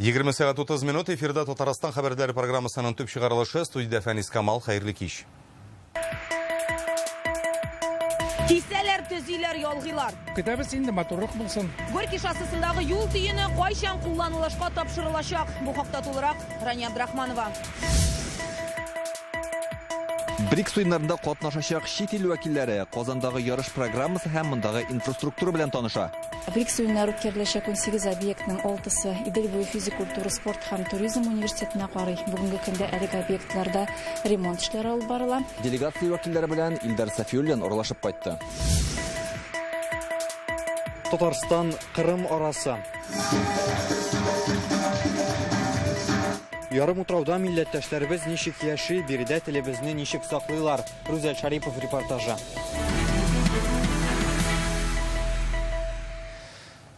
20 сәгать 30 минут эфирда Татарстан хәбәрләре программасының төп чыгарылышы. Студиядә Фәнис Камал. Хәерле кич. Кисәләр, төзиләр, ялгыйлар. Көтәбез инде, матуррак булсын. Горький шоссесындагы юл төене кайчан кулланылышка тапшырылачак? Бу хакта тулырак Рания Абдрахманова. БРИКС уеннарында катнашачак чит ил вәкилләре Казандагы ярыш программасы һәм мондагы инфраструктура белән таныша. БРИКС уеннары үткәреләчәк 18 объектның алтысы Идел буе физик культура, спорт һәм туризм университетына карый. Бүгенге көндә әлеге объектларда ремонт эшләре алып барыла. Делегация вәкилләре белән Илдар Сафиуллин аралашып кайтты. Татарстан, Кырым арасы. Ярым утрауда милләттәшләребез ничек яши, биредә телебезне ничек саклыйлар? Рүзәл Шарипов репортажы.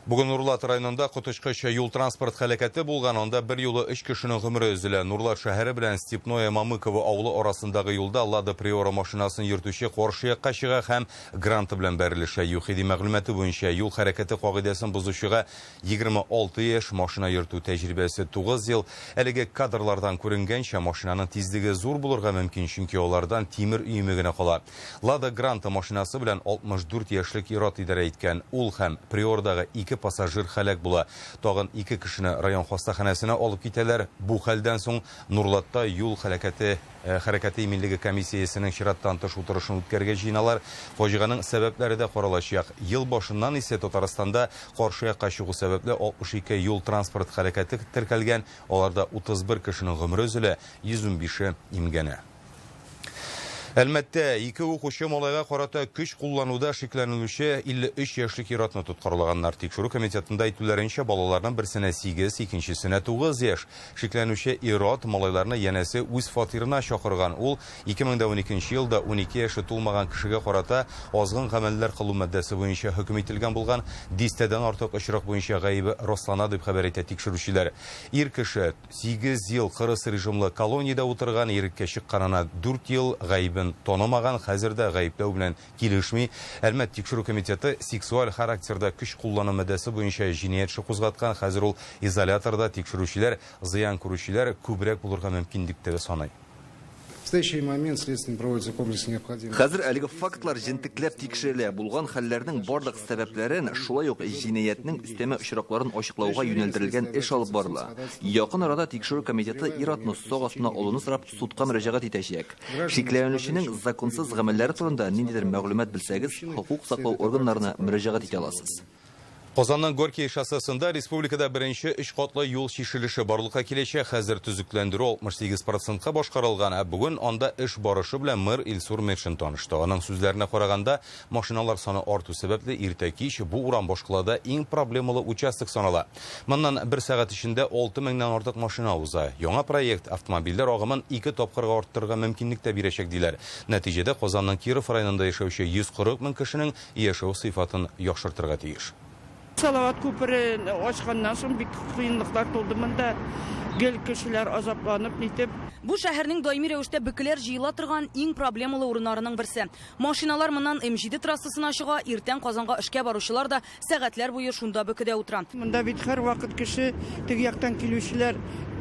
Бүген Нурлат районында коточкыч юл-транспорт һәлакәте булган. Анда бер юлы өч кешенең гомере өзелә. Нурлат шәһәре белән Степное Мамыково авылы арасындагы юлда Лада Приора машинасын йөртүче каршы якка чыга һәм Гранта белән бәрелешә. ЮХИДИ мәгълүматы буенча, юл хәрәкәте кагыйдәсен бозучыга 26 яшь, машина йөртү тәҗрибәсе 9 ел. Әлеге кадрлардан күренгәнчә, машинаның тизлеге зур булырга мөмкин, чөнки алардан тимер өеме генә кала. Лада Гранта машинасы белән 64 яшьлек ир-ат идарә иткән. Ул һәм Приордагы ике пассажир һәлак була. Тагын ике кешене район хастаханәсенә алып китәләр. Бу хәлдән соң Нурлатта юл һәлакәте Хәрәкәте иминлеге комиссиясенең чираттан тыш утырышын үткәрергә җыеналар. Фаҗиганең сәбәпләре дә каралачак. Ел башыннан исә Татарстанда каршы якка чыгу сәбәпле 62 юл-транспорт һәлакәте теркәлгән, аларда 31 кешенең гомере өзелә, 115-е имгәнә. Әлмәттә ике укучы малайга карата көч куллануда шикләнелүче 53 яшьлек ир-атны тоткарлаганнар. Тикшерү комитетында әйтүләренчә, балаларның берсенә 8, икенчесенә 9 яшь. Шикләнүче ир-ат малайларны янәсе үз фатирына чакырган. Ул 2012 елда 12 яше тулмаган кешегә карата азгын гамәлләр кылу маддәсе буенча хөкем ителгән булган. Дистәдән артык очрак буенча гаебе раслана, дип хәбәр итә тикшерүчеләр. Ир кеше 8 ел кырыс режимлы колониядә утырган, иреккә чыкканына 4 ел, гаебен танымаган, хәзер дә гаепләү белән килешми. Әлмәт тикшерү комитеты сексуаль характерда көч куллану маддәсе буенча җинаять эше кузгаткан. Хәзер ул изоляторда, тикшерүчеләр зыян күрүчеләр күбрәк булырга мөмкин дип тә саный. В настоящий момент следствием проводится комплекс необходимых. Хәзер әлеге фактлар җентекләп тикшерелә, булган хәлләрнең барлык сәбәпләрен, шулай ук җинаятьнең өстәмә очракларын ачыклауга юнәлдерелгән эш алып барыла. Якын арада тикшерү комитеты ир-атны сак астына алуны сорап судка мөрәҗәгать итәчәк. Шикләнүченең законсыз гамәлләре турында ниндидер мәгълүмат белсәгез, хокук саклау органнарына мөрәҗәгать итә аласыз. Казанның Горький шоссесында республикада беренче өч катлы юл чишелеше барлыкка киләчәк. Хәзер төзекләндерү 68 процентка башкарылган, ә бүген анда эш барышы белән мэр Илсур Метшин танышты. Аның сүзләренә караганда, машиналар саны арту сәбәпле иртә-кич бу урам башкалада иң проблемалы участок санала. Моннан бер сәгать эчендә 6 меңнән артык машина уза. Яңа проект автомобильләр агымын ике тапкырга арттырырга мөмкинлек тә бирәчәк, диләр. Нәтиҗәдә Казанның Киров районында яшәүче 140 мең кешенең яшәү сыйфатын яхшыртырга тиеш. Салават күпере ачканнан соң бик кыенлыклар туды монда. Гел кешеләр азапланып нитеп. Бу шәһәрнең даими рәвештә бөкеләр җыела торган иң проблемалы урыннарының берсе. Машиналар моннан М7 трассасына чыга, иртән Казанга эшкә баручылар да Сәгатьләр буе шунда бөкедә утыра. Монда бит һәрвакыт кеше, теге яктан килүчеләр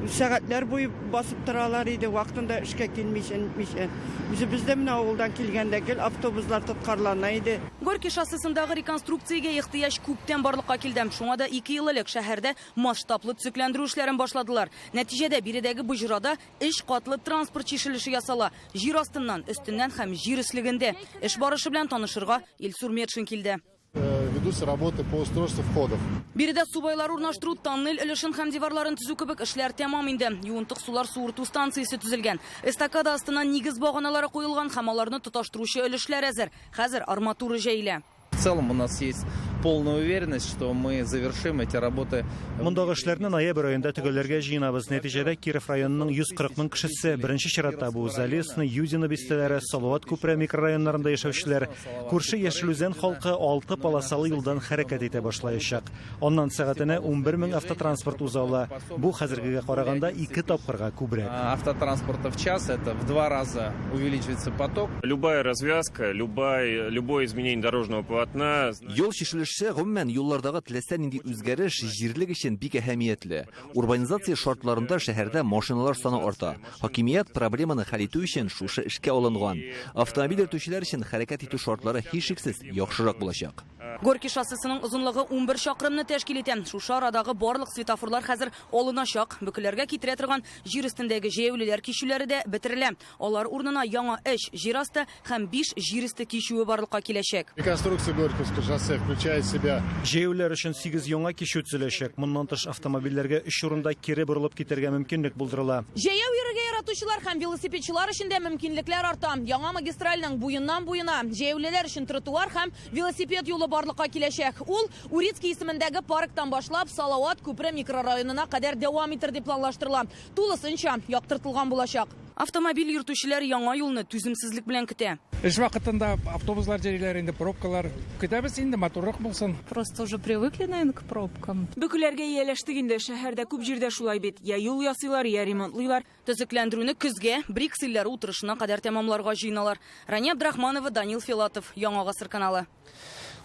сәгатьләр буе басып торалар иде, вакытында эшкә килмичә, нитмичә. Үзебез дә менә авылдан килгәндә гел автобуслар тоткарлана иде. Горький шоссесындагы реконструкциягә ихтыяҗ күптән барлыкка килде. Шуңа да ике ел элек шәһәрдә масштаблы төзекләндерү эшләрен башладылар. Нәтиҗәдә, биредәге боҗрада өч катлы транспорт чишелеше ясала. Җир астыннан, өстеннән һәм җир өслегендә. Эш барышы белән танышырга Илсур Метшин килде. Ведутся работы по устройству входов. Биредә субайлар урнаштыру, тоннель өлешен һәм диварларын төзү кебек эшләр тәмам инде. Юынтык сулар суырту станциясе төзелгән. Эстакада астына нигез баганалары куелган һәм аларны тоташтыручы өлешләр әзер. Хәзер арматура җәелә. В целом у нас есть полная уверенность, что мы завершим эти работы. Мондагы эшләрне ноябрь аенда төгәлләргә җыенабыз. Нәтиҗәдә Киров районының 140 мең кешесе, беренче чиратта бу Залесный, Юдино бистәләре, Салават күпере микрорайоннарында яшәүчеләр, Күрше Яшел Үзән халкы алты полосалы юлдан хәрәкәт итә башлаячак. Аннан сәгатенә 11 мең автотранспорт уза ала. Бу хәзергегә караганда ике тапкырга күбрәк. Автотранспорта в час, это в два раза увеличивается поток. Любая развязка, любая, любое изменение дорожного полотна. Юл чишелеше Эше, гомумән, юллардагы теләсә нинди үзгәреш җирлек өчен бик әһәмиятле. Урбанизация шартларында шәһәрдә машиналар саны арта. Хакимият проблеманы хәл итү өчен шушы эшкә алынган. Автомобиль йөртүчеләр өчен хәрәкәт итү шартлары һичшиксез яхшырак булачак. Горький шоссесының озынлыгы 11 чакрымны тәшкил итә. Шушы арадагы барлык светофорлар хәзер алыначак. Бөкеләргә китерә торган җир өстендәге җәяүлеләр кичүләре дә бетерелә. Алар урынына яңа өч җир асты һәм биш җир өсте кичүе барлыкка киләчәк. Реконструкция Горьковского шоссе включает в себя Җәяүлеләр өчен 8 яңа кичү төзеләчәк. Моннан тыш автомобильләргә өч урында кире борылып китәргә мөмкинлек булдырыла. Җәяү йөрергә яратучылар һәм велосипедчылар өчен дә мөмкинлекләр арта. Яңа магистральның буеннан буена җәяүлеләр өчен тротуар һәм велосипед юлы барлыкка киләчәк. Ул Урицкий исемендәге парктан башлап Салават күпере микрорайонына кадәр дәвам итер дип планлаштырыла. Тулысынча яктыртылган булачак. Автомобиль йөртүчеләр яңа юлны түземсезлек белән көтә. Эш вакытында автобуслар йөриләр инде, пробкалар. Көтәбез инде, матуррак булсын. Просто уже привыкли, наверное, к пробкам. Бөкеләргә ияләштек инде. Шәһәрдә күп җирдә шулай бит. Я юл ясыйлар, я ремонтлыйлар. Төзекләндерүне көзгә БРИКС илләре утырышына кадәр тәмамларга җыеналар. Рания Абдрахманова, Данил Филатов, Яңа Гасыр каналы.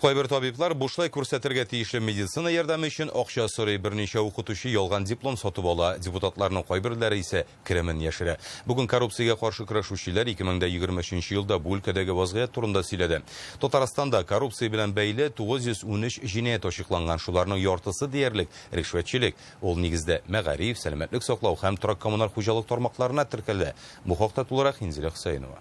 Кайбер табиблар бушлай күрсәтергә тиешле медицина ярдәме өчен акча сорый. Берничә укытучы ялган диплом сатып ала. Депутатларның кайберләре исә керемен яшерә. Бүген коррупциягә каршы көрәшүчеләр 2023 елда бу өлкәдәге вазгыять турында сөйләде. Татарстанда коррупция белән бәйле 913 җинаять ачыкланган. Шуларның яртысы диярлек ришвәтчелек. Ул нигездә мәгариф, сәламәтлек саклау һәм торак коммуналь хуҗалык тармакларына теркәлә. Бу хакта тулырак Инзилә Хөсәенова.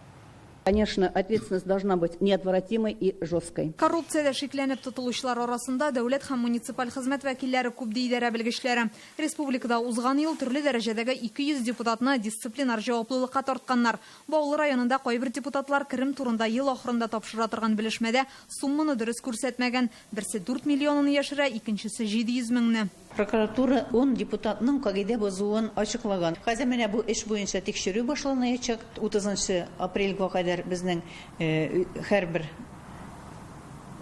Конечно, ответственность должна быть неотвратимой и жесткой. Коррупциядә шикләнеп тотылучылар арасында дәүләт һәм муниципаль хезмәт вәкилләре күп, ди идарә белгечләре. Республикада узган ел төрле дәрәҗәдәге 200 депутатны дисциплинар җаваплылыкка тартканнар. Баулы районында кайбер депутатлар керем турында ел ахырында тапшыра торган белешмәдә сумманы дөрес күрсәтмәгән. Берсе 4 миллионын яшерә, икенчесе 700 меңне. Прокуратура 10 депутатның кагыйдә бозуын ачыклаган. Хәзер менә бу эш буенча тикшерү башланачак. 30 апрельгә кадәр безнең һәрбер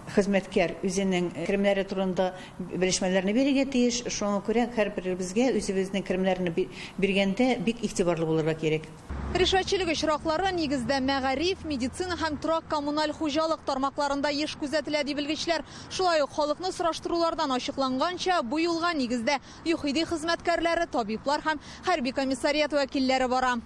хезмәткәр үзенең керемнәре турында белешмәләрне бирергә тиеш. Шуңа күрә һәрберебезгә үзебезнең керемнәрне биргәндә бик игътибарлы булырга кирәк. Ришвәтчелек очраклары нигездә мәгариф, медицина һәм торак коммуналь хуҗалык тармакларында еш күзәтелә, ди белгечләр. Шулай ук халыкны сораштырулардан ачыкланганча, бу юлга нигездә ЮХИДИ хезмәткәрләре, табиблар һәм хәрби комиссариат вәкилләре бара.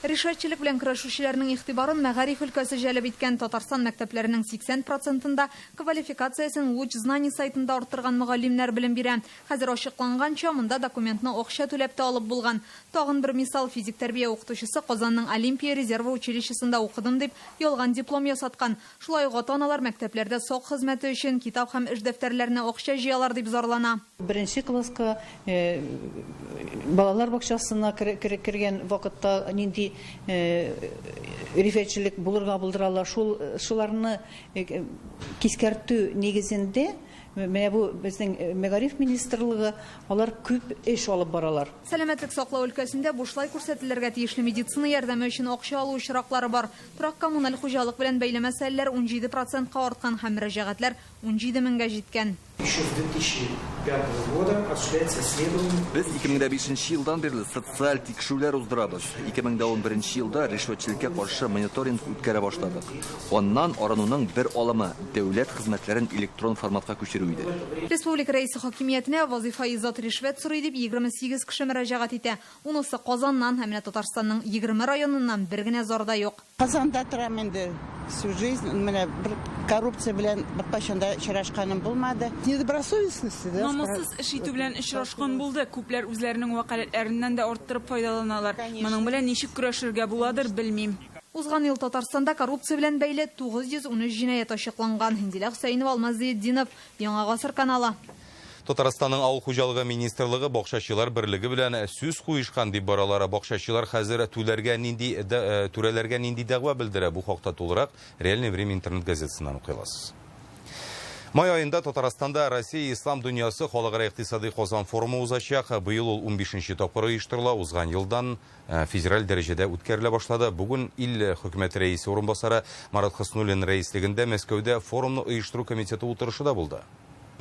Ришвәтчелек белән көрәшүчеләрнең игътибарын мәгариф өлкәсе җәлеп иткән. Татарстан мәктәпләренең 80%-ында квалификациясен Луч знаний сайтында арттырган мөгаллимнәр белем бирә. Хәзер ачыкланганча, монда документны акча түләп тә алып булган. Тагын бер мисал: физик тәрбия укытучысы Казанның Олимпия резервы училищесында укыдым дип ялган диплом ясаткан. Шулай ук ата-аналар мәктәпләрдә сак хезмәте өчен китап һәм эш дәфтәрләренә акча җыялар дип зарлана. Беренче класска балалар бакчасына кергән вакытта нинди ришвәтчелек булырга булдыралар, шуларны кискәртү нигезендә менә бу безнең мәгариф министрлыгы алар күп эш алып баралар. Сәламәтлек саклау өлкәсендә бушлай күрсәтелергә тиешле медицина ярдәме өчен акча алу очраклары бар. Торак коммуналь хуҗалык белән бәйле мәсьәләләр 17%-ка арткан һәм мөрәҗәгатьләр 17 меңгә җиткән. Еще с 2005 года осуществляется исследование. Без 2005 елдан бирле социаль тикшерүләр уздырабыз. 2011 елда ришвәтчелеккә каршы мониторинг үткәрә башладык. Аннан арынуның бер алымы дәүләт хезмәтләрен электрон форматка күчерү иде. Республика рәисе хакимиятенә вазифаи зат ришвәт сорый дип 28 кеше мөрәҗәгать итә. Унысы Казаннан һәм менә Татарстанның 20 районыннан бер генә зар да юк. Казанда торам инде всю жизнь. Менә бер коррупция белән беркайчан да очрашканым булмады. Недобросовестности, да? Намуссыз эш итү белән очрашкан булды. Күпләр үзләренең вәкаләтләреннән дә арттырып файдаланалар. Моның белән ничек көрәшергә буладыр, белмим. Узган ел Татарстанда коррупция белән бәйле 913 җинаять ачыкланган. Индилә Хөсәенова, Алмаз Зиятдинов, Яңа Гасыр каналы. Татарстанның авыл хуҗалыгы министрлыгы бакчачылар берлеге белән сүз куешкан дип баралар. Бакчачылар хәзер түрәләргә нинди дәгъва белдерә? Бу хакта тулырак Реальное время интернет газетасыннан укый аласыз. Май аенда Татарстанда Россия Ислам дөньясы халыкара икътисади Казан форумы узачак. Быел ул 15нче тапкыр оештырыла. Узган елдан федераль дәрәҗәдә үткәрелә башлады. Бүген ил хөкүмәте рәисе урынбасары Марат Хөснуллин рәислегендә Мәскәүдә форумны оештыру комитеты утырышы да булды.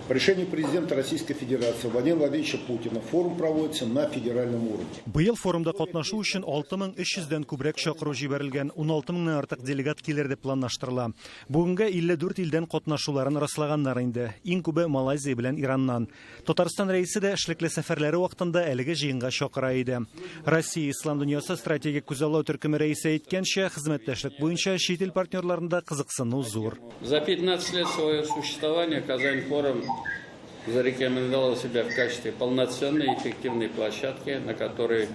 По решению президента Российской Федерации Владимира Владимировича Путина форум проводится на федеральном уровне. Быел форумда катнашу өчен 6300 дән күбрәк чакыру җибәрелгән, 16 меңнән артык делегат килер дип планлаштырыла. Бүгенгә 54 илдән катнашуларын раслаганнар инде. Иң күбе Малайзия белән Ираннан. Татарстан рәисе дә эшлекле сәфәрләре вакытында әлеге җыенга чакыра иде. Россия Ислам дөньясы стратегик күзаллау төркеме рәисе әйткәнчә, хезмәттәшлек буенча чит ил партнерларында кызыксыну зур. За 15 лет своего существования Казань-форум зарекомендовал себя в качестве полноценной и эффективной площадки, на которой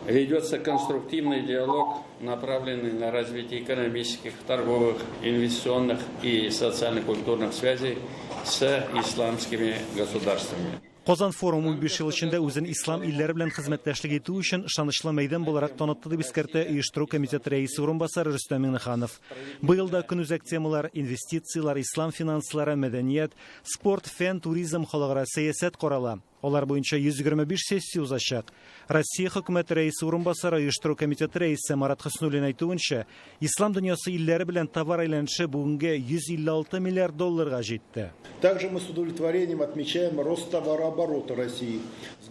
ведется конструктивный диалог, направленный на развитие экономических, торговых, инвестиционных и социально-культурных связей с исламскими государствами. Казан форум 15 ел эчендә үзен ислам илләре белән хезмәттәшлек итү өчен ышанычлы мәйдан буларак танытты, дип искәртә оештыру комитеты рәисе урынбасары Рөстәм Миңнеханов. Быел да көнүзәк темалар инвестицияләр, ислам финанслары, мәдәният, спорт, фән, туризм, халыкара сәясәт карала. Алар буенча 125 сессия узачак. Россия хөкүмәте рәисе урынбасары, оештыру комитеты рәисе Марат Хөснуллин әйтүенчә, ислам дөньясы илләре белән товар әйләнеше бүгенгә 156 миллиард долларга җитте. Также мы с удовлетворением отмечаем рост товарооборота России.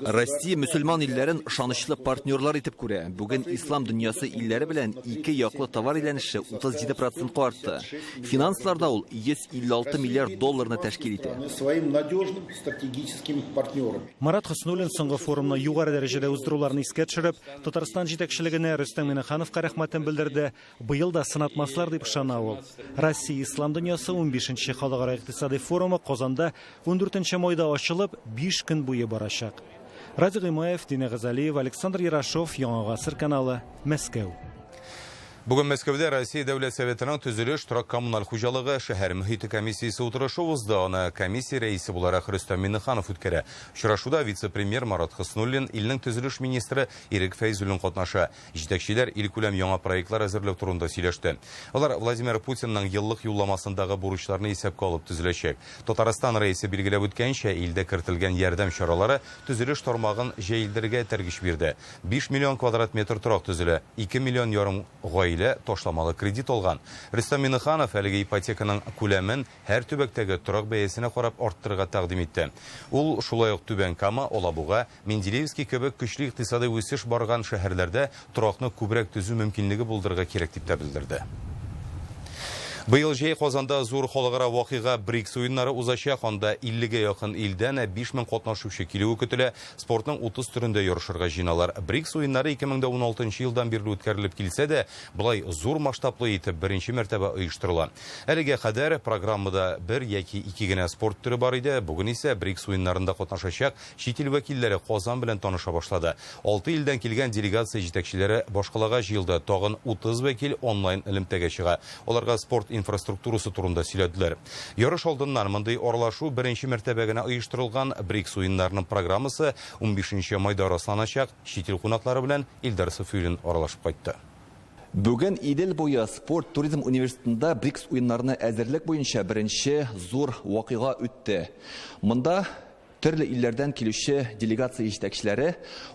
Россия мөселман илләрен ышанычлы партнерлар итеп күрә. Бүген ислам дөньясы илләре белән ике яклы товар әйләнеше 37%ка артты. Финансларда ул 156 миллиард долларны тәшкил итә. Своим надежным стратегическим партнером. Марат Хөснуллин соңгы форумны югары дәрәҗәдә уздыруларын искә төшереп, Татарстан җитәкчелегенә, Рөстәм Миңнехановка рәхмәтен белдерде. Быел да сынатмаслар дип ышана ул. Россия Ислам дөньясы 15нче халыкара икътисади форумы Казанда 14 майда ачылып, 5 көн буе барачак. Радик Гыймаев, Дина Газалиев, Александр Ярашов, Яңа Гасыр каналы, Мәскәү. Бүген Мәскәүдә Россия Дәүләт Советының төзелеш, торак-коммуналь хуҗалыгы, шәһәр мөхите комиссиясе утырышы узды. Аны комиссия рәисе буларак Рөстәм Миңнеханов үткәрә. Очрашуда вице-премьер Марат Хөснуллин, илнең төзелеш министры Ирек Фәйзуллин катнаша. Җитәкчеләр илкүләм яңа проектлар әзерләү турында сөйләште. Алар Владимир Путинның еллык юлламасындагы бурычларны исәпкә алып төзеләчәк. Татарстан рәисе билгеләп үткәнчә, илдә кертелгән ярдәм чаралары төзелеш тармагын җәелдерергә этәргеч бирде. 5 миллион квадрат метр торак төзелә, 2 миллион ярым гаилә ташламалы кредит алган. Рөстәм Миңнеханов әлеге ипотеканың күләмен һәр төбәктәге торак бәясенә карап арттырырга тәкъдим итте. Ул шулай ук Түбән Кама, Алабуга, Менделеевский кебек көчле икътисади үсеш барган шәһәрләрдә торакны күбрәк төзү мөмкинлеге булдырырга кирәк дип тә белдерде. Быел җәй Казанда зур халыкара вакыйга БРИКС уеннары узачак. Анда 50гә якын илдән 5000 катнашучы килүе көтелә. Спортның 30 төрендә ярышырга җыеналар. БРИКС уеннары 2016 елдан бирле үткәрелеп килсә дә, болай зур масштаблы итеп беренче мәртәбә оештырыла. Әлегә кадәр программада бер яки ике генә спорт төре бар иде. Бүген исә БРИКС уеннарында катнашачак чит ил вәкилләре Казан белән таныша башлады. 6 илдән килгән делегация җитәкчеләре башкалага җыелды. Тагын 30 вәкил онлайн элемтәгә чыга. Аларга спорт инфраструктурасы турында сөйләделәр. Ярыш алдыннан мондый аралашу беренче мәртәбә генә оештырылган. БРИКС уеннарының программасы 15 майда расланачак. Чит ил кунаклары белән Илдар Сафиуллин аралашып кайтты. Бүген Идел буе спорт туризм университетында БРИКС уеннарына әзерлек буенча беренче зур вакыйга үтте. Монда төрле илләрдән килүче делегация җитәкчеләре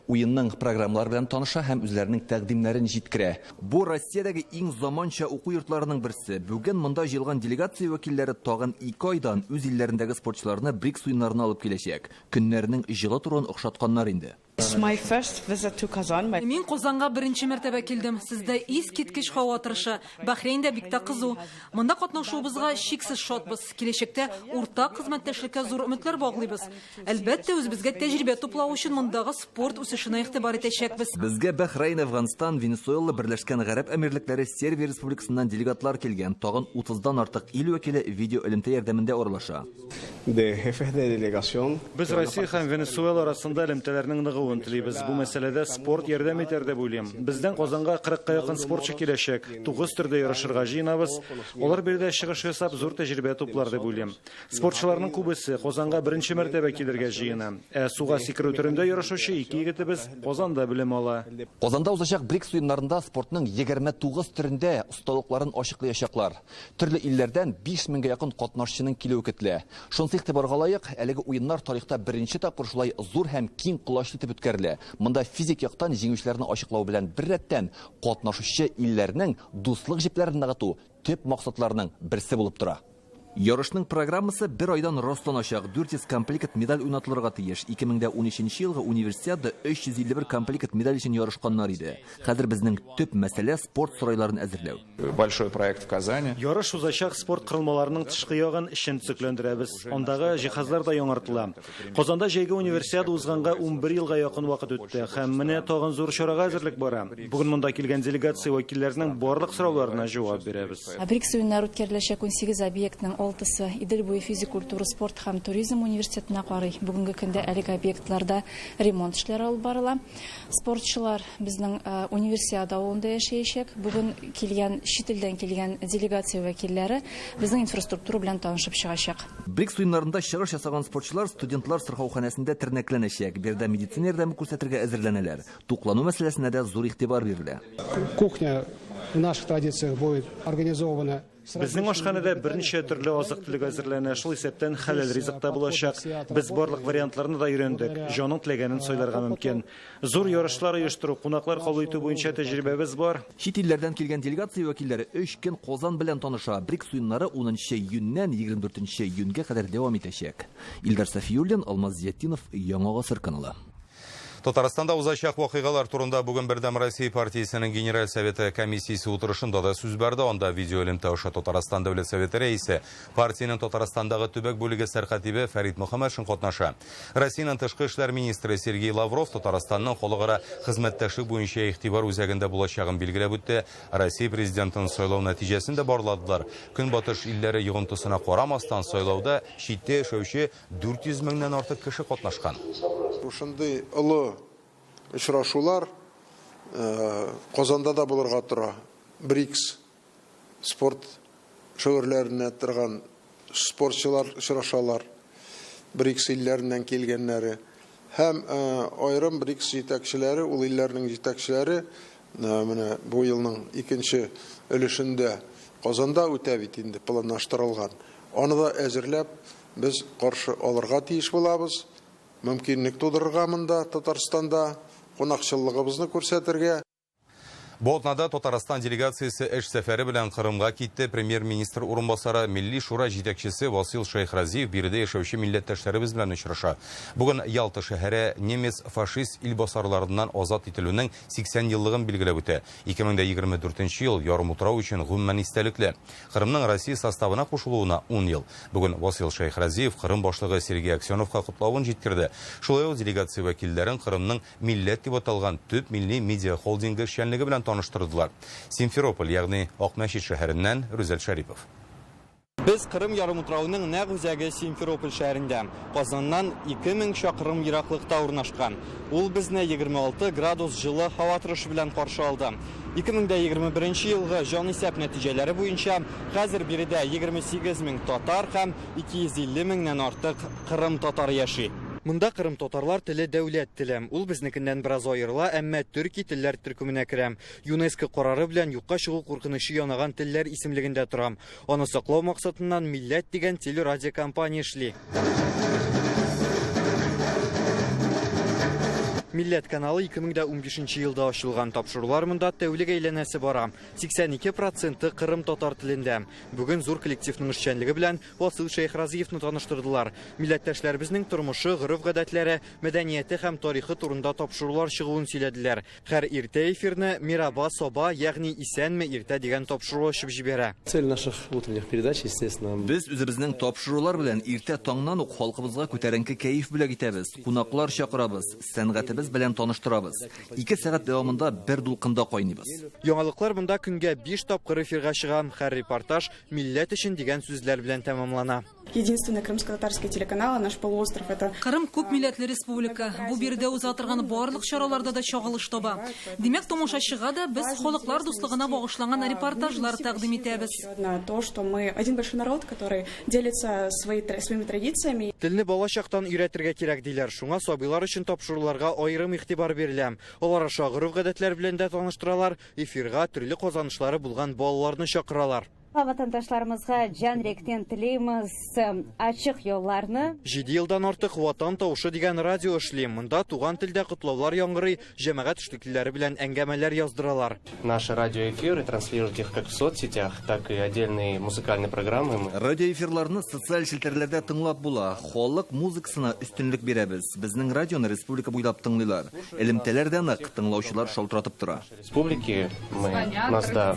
уенның программалары белән таныша һәм үзләренең тәкъдимнәрен җиткерә. Бу Россиядәге иң заманча уку йортларының берсе. Бүген монда җыелган делегация вәкилләре тагын 2 айдан үз илләрендәге спортчыларны БРИКС уеннарына алып киләчәк. Көннәренең җылы торуын охшатканнар инде. It's my first visit to Kazan. Мин Казанга беренче мәртәбә килдем. Сездә искиткеч һава торышы. Бахрейнда бик тә кызу. Монда катнашуыбызга шиксез шатбыз. Киләчәктә уртак хезмәттәшлеккә зур өметләр баглыйбыз. Әлбәттә, үзебезгә тәҗрибә туплау өчен мондагы спорт үсешенә игътибар итәчәкбез. Безгә Бахрейн, Афганстан, Венесуэла, Берләшкән Гарәп Әмирлекләре, Сербия Республикасыннан делегатлар килгән. Тагын 30-дан артык ил вәкиле видео элемтә ярдәмендә аралаша. De jefes de delegación. Без Россия һәм Венесуэла арасында элемтәләрнең ныгуын телибез. Бу мәсьәләдә спорт ярдәм итәр дип уйлыйм. Бездән Казанга 40-ка якын спортчы киләчәк. 9 төрдә ярышырга җыенабыз. Алар биредә чыгыш ясап зур тәҗрибә туплар дип уйлыйм. Спортчыларның күбесе Казанга беренче мәртәбә килергә җыена. Ә суга сикерү төрендә ярышучы ике егетебез Казанда белем ала. Казанда узачак БРИКС уеннарында спортның 29 төрендә осталыкларын ачыклаячаклар. Төрле илләрдән 5000гә якын катнашчының килүе көтелә. Шунысы игътибарга лаек, әлеге уеннар тарихта беренче тапкыр шулай зур һәм киң колачлы итеп үткәрелә. Монда физик яктан җиңүчеләрне ачыклау белән беррәттән катнашучы илләрнең дуслык җепләрен ныгыту төп максатларының берсе булып тора. Ярышның программасы бер айдан расланачак. 400 комплект медаль уйнатылырга тиеш. 2013 елгы универсиада 351 комплект медаль өчен ярышканнар иде. Хәзер безнең төп мәсьәлә спорт сарайларын әзерләү. Большой проект в Казани. Ярыш узачак спорт корылмаларының тышкы ягын эчен төзекләндерәбез. Андагы җиһазлар да яңартыла. Казанда җәйге универсиада узганга 11 елга якын вакыт үтте һәм менә тагын зур чарага әзерлек бара. Бүген монда килгән делегация вәкилләренең барлык сорауларына җавап бирәбез. БРИКС уеннары үткәреләчәк 18 объектның 6-сы Идел буе физик культура, спорт һәм туризм университетына карый. Бүгенге көндә әлеге объектларда ремонт эшләре алып барыла. Спортчылар безнең универсиада авылында яшәячәк. Бүген килгән чит илдән килгән делегация вәкилләре безнең инфраструктура белән танышып чыгачак. БРИКС уеннарында чыгыш ясаган спортчылар студентлар сырхауханәсендә тернәкләнәчәк. Биредә медицина ярдәме күрсәтергә әзерләнәләр. Туклану мәсьәләсенә дә зур игътибар бирелә. Кухня в наших традициях будет организована. Безнең ашханәдә берничә төрле азык-төлек әзерләнә, шул исәптән хәләл ризык та булачак. Без барлык вариантларны да өйрәндек. Җаның теләгәнен сайларга мөмкин. Зур ярышлар оештыру, кунаклар кабул итү буенча тәҗрибәбез бар. Чит илләрдән килгән делегация вәкилләре 3 көн Казан белән таныша. БРИКС уеннары 10 июньнән 24 июньгә кадәр дәвам итәчәк. Илдар Сафиуллин, Алмаз Зиятдинов, Яңа Гасыр каналы. Татарстанда узачак вакыйгалар турында бүген Бердәм Россия партиясенең Генераль Советы комиссиясе утырышында да сүз барды. Анда видеоэлемтә аша Татарстан Дәүләт Советы рәисе, партиянең Татарстандагы төбәк бүлеге сәркатибе Фәрит Мөхәммәтшин катнаша. Россиянең тышкы эшләр министры Сергей Лавров Татарстанның халыкара хезмәттәшлек буенча игътибар үзәгендә булачагын билгеләп үтте. Россия президентын сайлау нәтиҗәсен дә барладылар. Көнбатыш илләре йогынтысына карамастан сайлауда читтә яшәүче 400 меңнән артык кеше катнашкан. Шундый олы очрашулар Казанда да булырга тора. БРИКС спорт шөгыльләренә торган спортчылар очрашалар. БРИКС илләреннән килгәннәре һәм аерым БРИКС җитәкчеләре, ул илләрнең җитәкчеләре менә бу елның икенче өлешендә Казанда үтә бит инде планлаштырылган. Аны да әзерләп без каршы алырга тиеш булабыз. Мөмкинлек тудырырга монда Татарстанда кунакчыллыгыбызны күрсәтергә. Бу атнада Татарстан делегациясе эш сәфәре белән Кырымга китте. Премьер-министр урынбасары, Милли шура җитәкчесе Васил Шәйхразиев биредә яшәүче милләттәшләребез белән очраша. Бүген Ялта шәһәре немец фашист илбасарларыннан азат ителүнең 80 еллыгын билгеләп үтә. 2024 ел ярымутрау өчен гомумән истәлекле. Кырымның Россия составына кушылуына 10 ел. Бүген Васил Шәйхразиев Кырым башлыгы Сергей Аксеновка котлавын җиткерде. Шулай ук делегация вәкилләрен Кырымның Милләт дип аталган төп милли медиа холдингы эшчәнлеге белән таныштырдылар. Симферополь, ягъни Акмәчет шәһәреннән Рүзәл Шәрипов. Без Кырым ярымутравының нәкъ үзәге Симферополь шәһәрендә. Казаннан 2000 чакрым ераклыкта урнашкан. Ул безне 26 градус җылы һава торышы белән каршы алды. 2021 елгы җанисәп нәтиҗәләре буенча хәзер биредә 28 мең татар һәм 250 меңнән артык Кырым татары яши. Монда Кырым татарлар теле дәүләт теле. Ул безнекеннән бераз аерыла, әмма төрки телләр төркеменә керә. ЮНЕСКО карары белән юкка чыгу куркынычы янаган телләр исемлегендә тора. Аны саклау максатыннан Милләт дигән телерадиокомпания эшли. Милләт каналы 2015 елда ачылган. Тапшырулар монда тәүлек әйләнәсе бара. 82% Кырым татар телендә. Бүген зур коллективның эшчәнлеге белән Васил Шәйхразиевны таныштырдылар. Милләттәшләребезнең тормышы, гореф-гадәтләре, мәдәнияте һәм тарихы турында тапшырулар чыгуын сөйләделәр. Һәр иртә эфирны Мираба Соба, ягъни исәнме иртә дигән тапшыру ачып җибәрә. Цель наших утренних передач, естественно. Без үзебезнең тапшырулар белән иртә таңнан ук халкыбызга күтәренке кәеф бүләк итәбез, кунаклар чакырабыз, сәнгатебез белән таныштырабыз. 2 сәгать дәвамында бер дулкында кайныйбыз. Яңалыклар монда көнгә 5 тапкыр эфирга чыга. Һәр репортаж милләт өчен дигән сүзләр белән тәмамлана. Единственный крымско-татарский телеканал, наш полуостров это Кырым күп милләтле республика. Бу биредә уза торган барлык чараларда да чагылыш таба. Димәк, тамашачыга да без халыклар дуслыгына багышланган репортажлар тәкъдим итәбез. То, что мы один большой народ, который делится своими традициями. Телне балачактан өйрәтергә кирәк диләр. Шуңа сабыйлар өчен тапшыруларга аерым игътибар бирелә. Алар аша гореф-гадәтләр белән дә таныштыралар, эфирга төрле казанышлары булган балаларны чакыралар. Vatandaşlarımızğa can yürekten tileymiz açıq yollarnı. Җиде елдан артык Ватан тавышы дигән радио эшли. Монда туган телдә котлаулар яңгырый, җәмәгать эшлеклеләре белән әңгәмәләр яздыралар. Наши радиоэфиры транслируют их как в соцсетях, так и отдельные музыкальные программы. Радиоэфирларны социаль челтәрләрдә тыңлап була. Халык музыкасына өстенлек бирәбез. Безнең радионы республика буйлап тыңлыйлар. Элемтәләр дә нык, тыңлаучылар шалтыратып тора. Республики мы, у нас, да,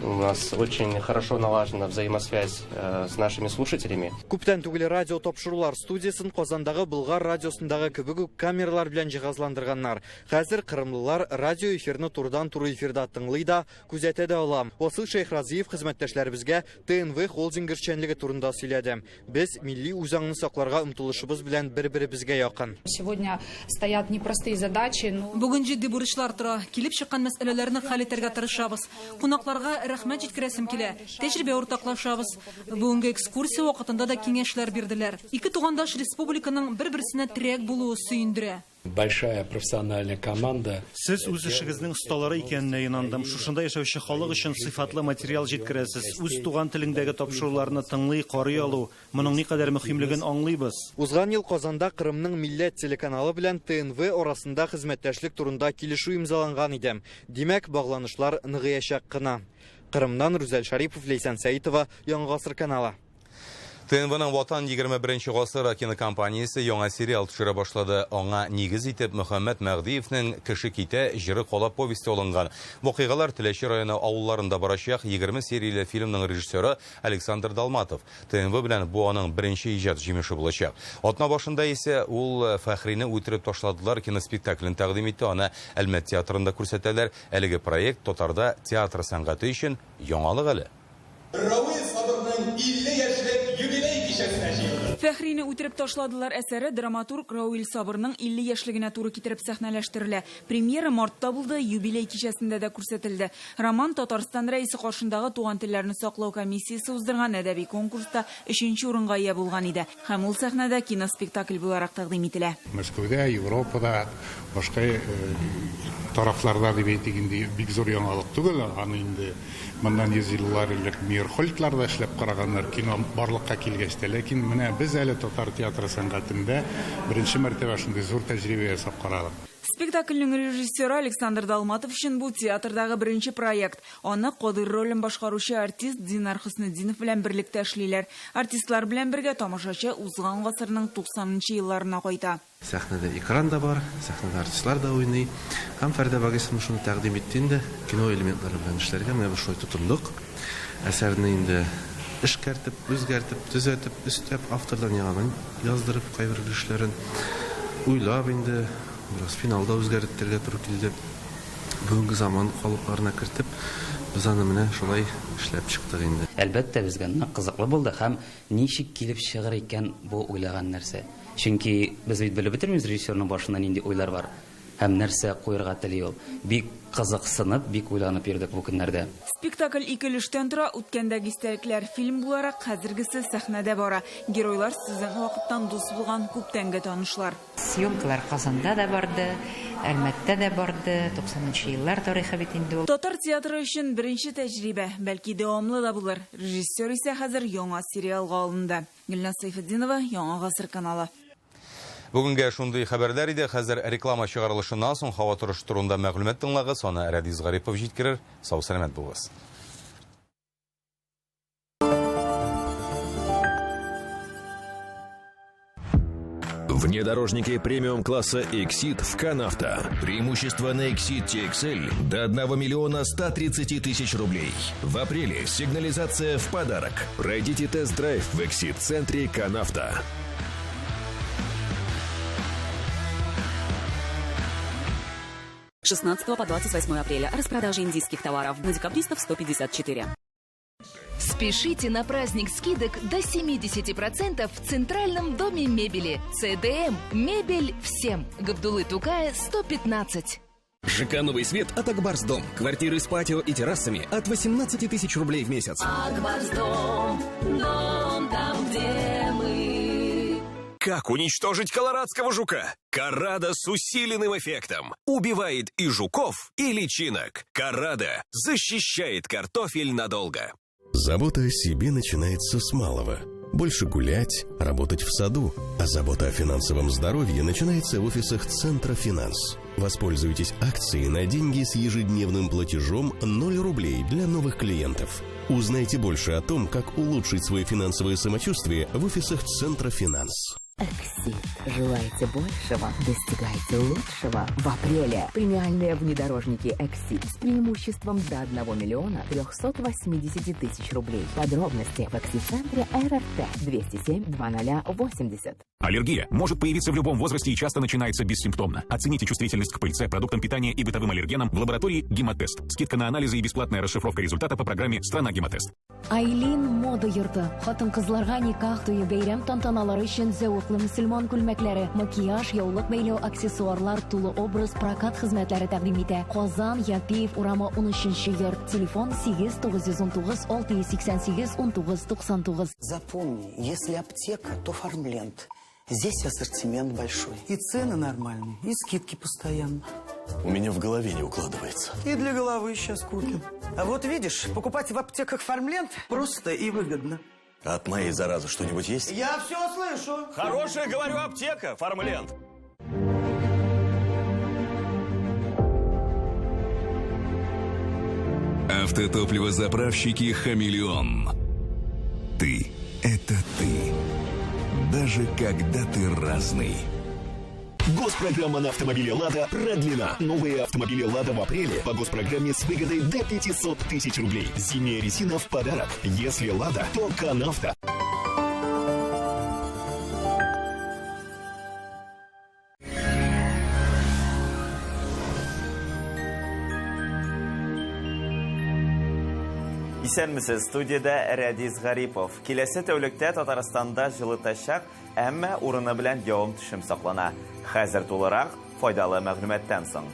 у нас очень хорошо налажена взаимосвязь с нашими слушателями. Күптән түгел радио тапшырулар студиясын Казандагы Болгар радиосындагы кебек үк камералар белән җиһазландырганнар. Хәзер кырымлылар радио эфирны турыдан-туры эфирда тыңлый да, күзәтә дә ала. Васил Шәйхразиев хезмәттәшләребезгә ТНВ холдингы эшчәнлеге турында сөйләде. Без милли үзаңны сакларга омтылышыбыз белән бер-беребезгә якын. Сегодня стоят непростые задачи, но Бүген җитди бурычлар тора. Килеп чыккан мәсьәләләрне хәл итәргә тырышабыз. Кунакларга рәхмәт җиткерәсем килә. Тәҗрибә уртаклашабыз. Бүгенге экскурсия вакытында да киңәшләр бирделәр. Ике тугандаш республиканың бер-берсенә терәк булуы сөендерә. Большая профессиональная команда. Сез үз эшегезнең осталары икәненә инандым. Шушында яшәүче халык өчен сыйфатлы материал җиткерәсез. Үз туган телеңдәге тапшыруларны тыңлый, карый алу, моның никадәр мөһимлеген аңлыйбыз. Узган ел Казанда Кырымның Милләт телеканалы белән ТНВ арасында хезмәттәшлек турында килешү имзаланган иде. Димәк, багланышлар ныгыячак кына. Кырымнан Рүзәл Шарипов, Ләйсән Сәитова, Яңа Гасыр каналы. ТНВның Ватан 21 гасыр кинокомпаниясе яңа сериал төшерә башлады. Аңа нигез итеп Мөхәммәт Мәһдиевнең Кеше китә, җыры кала повесте алынган. Вакыйгалар Теләче районы авылларында барачак. 20 серияле фильмның режиссеры Александр Далматов. ТНВ белән бу аның беренче иҗат җимеше булачак. Атна башында исә ул Фәхрине үтереп ташладылар киноспектаклен тәкъдим итте. Аны Әлмәт театрында күрсәтәләр. Әлеге проект татарда театр сәнгате өчен яңалык әле. Равил Сабырның 50 яшьлек юбилей кичәсенә җыелды. Фәхрине үтереп ташладылар әсәре драматург Равил Сабырның 50 яшьлегенә туры китереп сәхнәләштерелә. Премьера мартта булды, юбилей кичәсендә дә күрсәтелде. Роман Татарстан Рәисе каршындагы туган телләрне саклау комиссиясе уздырган әдәби конкурста 3нче урынга ия булган иде. Һәм ул сәхнәдә киноспектакль буларак тәкъдим ителә. Мәскәүдә, Европада, башка тарафларда дип әйтик инде бик зур яңалык түгел. Аны инде моннан 100 еллар элек Мейерхольдлар да эшләп караганнар кино барлыкка килгәч тә. Ләкин менә без әле татар театры сәнгатендә беренче мәртәбә шундый зур тәҗрибә ясап карадык. Спектакльнең режиссеры Александр Далматов өчен бу театрдагы беренче проект. Аны Кадыйр ролен башкаручы артист Динар Хөснетдинов белән берлектә эшлиләр. Артистлар белән бергә тамашачы узган гасырның 90нчы елларына кайта. Сәхнәдә экран да бар, сәхнәдә артистлар да уйный. Һәм Фәрдә Багисовна шуны тәкъдим итте инде, кино элементлары белән эшләргә. Менә без шулай тотындык. Әсәрне инде эшкәртеп, үзгәртеп, төзәтеп, өстәп, автордан яңадан яздырып, кайбер өлешләрен уйлап инде бераз финалда үзгәртергә туры килде. Бүгенге заман калыпларына кертеп, без аны менә шулай эшләп чыктык инде. Әлбәттә, безгә нык кызыклы булды һәм ничек килеп чыгыр икән бу уйлаган нәрсә. Чөнки без бит белеп бетермибез режиссерның башында нинди уйлар бар һәм нәрсә куярга тели ул. Бик кызыксынып, бик уйланып йөрдек бу көннәрдә. Спектакль ике өлештән тора. Үткәндәге истәлекләр фильм буларак, хәзергесе сәхнәдә бара. Геройлар сезнең вакыттан дус булган күптәнге танышлар. Съемкалар Казанда да барды, Әлмәттә дә барды, 90нчы еллар тарихы бит инде ул. Татар театры өчен беренче тәҗрибә, бәлки дәвамлы да булыр. Режиссер исә хәзер яңа сериалга алынды. Гөлназ Сайфетдинова, Яңа Гасыр каналы. Бүгенгә шундый хәбәрләр иде. Хәзер реклама чыгарылышыннан соң һава торышы турында мәгълүмат тыңлагыз. Аны Рәдис Гарипов җиткерер. Сау сәламәт булыгыз. Внедорожники премиум-класса Exit в Канавто. Преимущество на Exit TXL до 1 миллиона 130 тысяч рублей. В апреле сигнализация в подарок. Пройдите тест-драйв в Exit-центре Канавто. С 16 по 28 апреля. Распродажа индийских товаров на Декабристов 154. Спешите на праздник скидок до 70% в Центральном доме мебели. ЦДМ. Мебель всем. Габдуллы Тукая, 115. ЖК «Новый свет» от Акбарс-Дом. Квартиры с патио и террасами от 18 тысяч рублей в месяц. Акбарс-Дом, дом там, где мы. Как уничтожить колорадского жука? Карада с усиленным эффектом. Убивает и жуков, и личинок. Карада защищает картофель надолго. Забота о себе начинается с малого. Больше гулять, работать в саду. А забота о финансовом здоровье начинается в офисах Центра Финанс. Воспользуйтесь акцией на деньги с ежедневным платежом 0 рублей для новых клиентов. Узнайте больше о том, как улучшить свое финансовое самочувствие в офисах Центра Финанс. Эксит. Желаете большего? Достигайте лучшего. В апреле премиальные внедорожники «Эксит» с преимуществом до 1 миллиона 380 тысяч рублей. Подробности в «Эксит-центре» РРТ 207 2080. Аллергия может появиться в любом возрасте и часто начинается бессимптомно. Оцените чувствительность к пыльце, продуктам питания и бытовым аллергенам в лаборатории «Гемотест». Скидка на анализы и бесплатная расшифровка результата по программе «Страна Гемотест». Айлин мода йорты. Хатын-кызларга никах туе, бәйрәм тантаналары өчен зәвыклы мөселман күлмәкләре, макияж, яулык бәйләү, аксессуарлар, тулы образ, прокат хезмәтләре тәкъдим итә. Казан, Япиев урамы 13 йорт. Телефон 8 919 688 19 99. Запомни, если аптека, то Фармленд. Здесь ассортимент большой. И цены нормальные, и скидки постоянно. У меня в голове не укладывается. И для головы сейчас купим. А вот видишь, покупать в аптеках Фармленд просто и выгодно. А от моей заразы что-нибудь есть? Я все слышу. Хорошая, говорю, аптека, Фармленд. Автотопливозаправщики «Хамелеон». Ты – это ты. Даже когда ты разный. Госпрограмма на автомобили «Лада» продлена. Новые автомобили «Лада» в апреле по госпрограмме с выгодой до 500 тысяч рублей. Зимняя резина в подарок. Если «Лада», то «Канавто». Исәнмесез, студиядә Рәдис Гарипов. Киләсе тәүлектә Татарстанда җылытачак, әмма урыны белән явым-төшем саклана. Хәзер тулырак файдалы мәгълүматтан соң.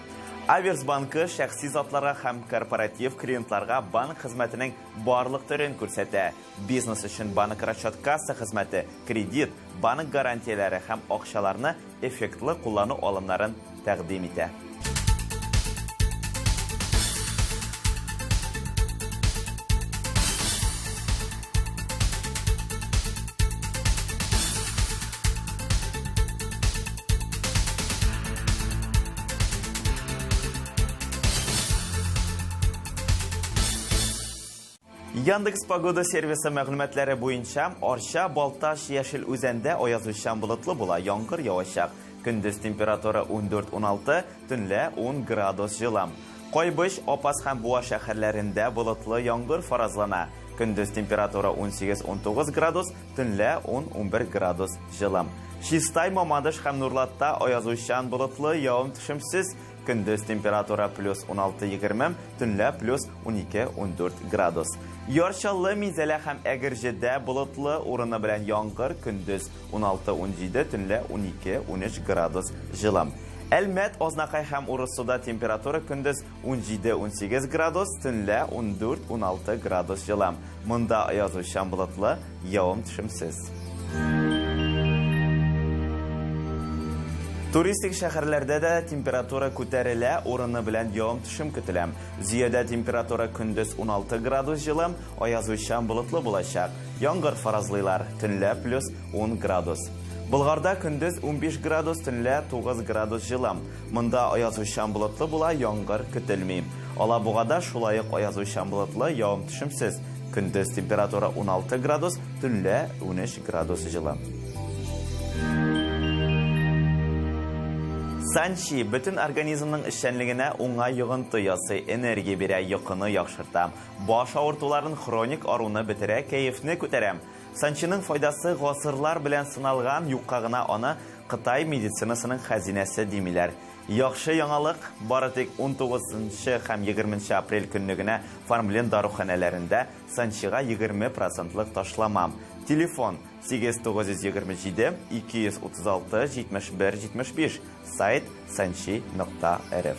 Аверс банкы шәхси затларга һәм корпоратив клиентларга банк хезмәтенең барлык төрен күрсәтә. Бизнес өчен банк расчет касса хезмәте, кредит, банк гарантияләре һәм акчаларны эффектлы куллану алымнарын тәкъдим итә. Яндекс Погода сервисы мәгълүматлары буенча Арча, Балтач, Яшел Үзәндә аязучан болытлы була, яңгыр явачак. Көндез температура 14-16, төнлә 10 градус җылы. Кайбыч, Апас һәм Буа шәһәрләрендә болытлы яңгыр фаразлана. Көндез температура 18-19 градус, төнлә 10-11 градус җылы. Чистай, Мамадыш һәм Нурлатта аязучан болытлы, явым-төшемсез. Көндез температура плюс 16-20, төнлә плюс 12-14 градус. Яр Чаллы, Минзәлә һәм Әгерҗедә болытлы, урыны белән яңгыр, көндез 16-17, төнлә 12-13 градус җылы. Әлмәт, Азнакай һәм Урыссуда температура көндез 17-18 градус, төнлә 14-16 градус җылы. Монда аязучан болытлы, явым-төшемсез. Туристик шәһәрләрдә дә температура күтәрелә, урыны белән явым-төшем көтелә. Зөядә температура көндез 16 градус җылы, аязучан болытлы булачак. Яңгыр фаразлыйлар, төнлә плюс 10 градус. Болгарда көндез 15 градус, төнлә 9 градус җылы. Монда аязучан болытлы була, яңгыр көтелми. Алабугада шулай ук аязучан болытлы, явым-төшемсез. Көндез температура 16 градус, төнлә 13 градус җылы. Санчи бөтен организмның эшчәнлегенә уңай йогынты ясый, энергия бирә, йокыны яхшырта. Баш авыртуларын, хроник аруны бетерә, кәефне күтәрә. Санчиның файдасы гасырлар белән сыналган, юкка гына аны Кытай медицинасының хәзинәсе димиләр. Яхшы яңалык, бары тик 19 һәм 20 апрель көнне генә Фармлен даруханәләрендә Санчига 20% ташлама. Телефон 8927 236 71 75, сайт санчи.рф.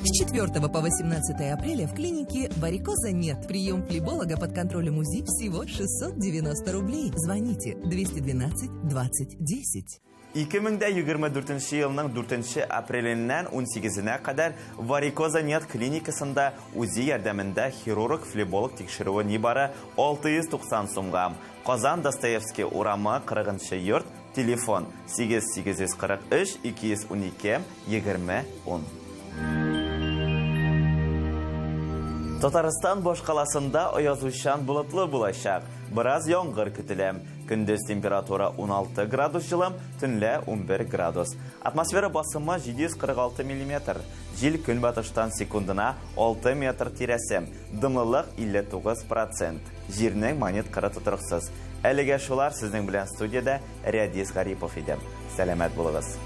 С 4 по 18 апреля в клинике «Варикоза нет». Прием флеболога под контролем УЗИ всего 690 рублей. Звоните 212 20 10. 2024 елның 4 апреленнән 18-нә кадәр Варикоза нет клиникасында УЗИ ярдәмендә хирург-флеболог тикшерүе нибары 690 сумга. Казан Достоевский урамы 40 йорт, телефон 8843 212 20 10. Татарстан башкаласында аязучан болытлы булачак. Бераз яңгыр көтелә. Көндез температура 16 градус җылы, төнлә 11 градус. Атмосфера басымы 746 миллиметр. Җил көнбатыштан секундына 6 метр тирәсе. Дымлылык 59%. Җирнең магнит кыры тотрыксыз. Әлегә шулар, сезнең белән студиядә Рәдис Гарипов иде. Сәламәт булыгыз.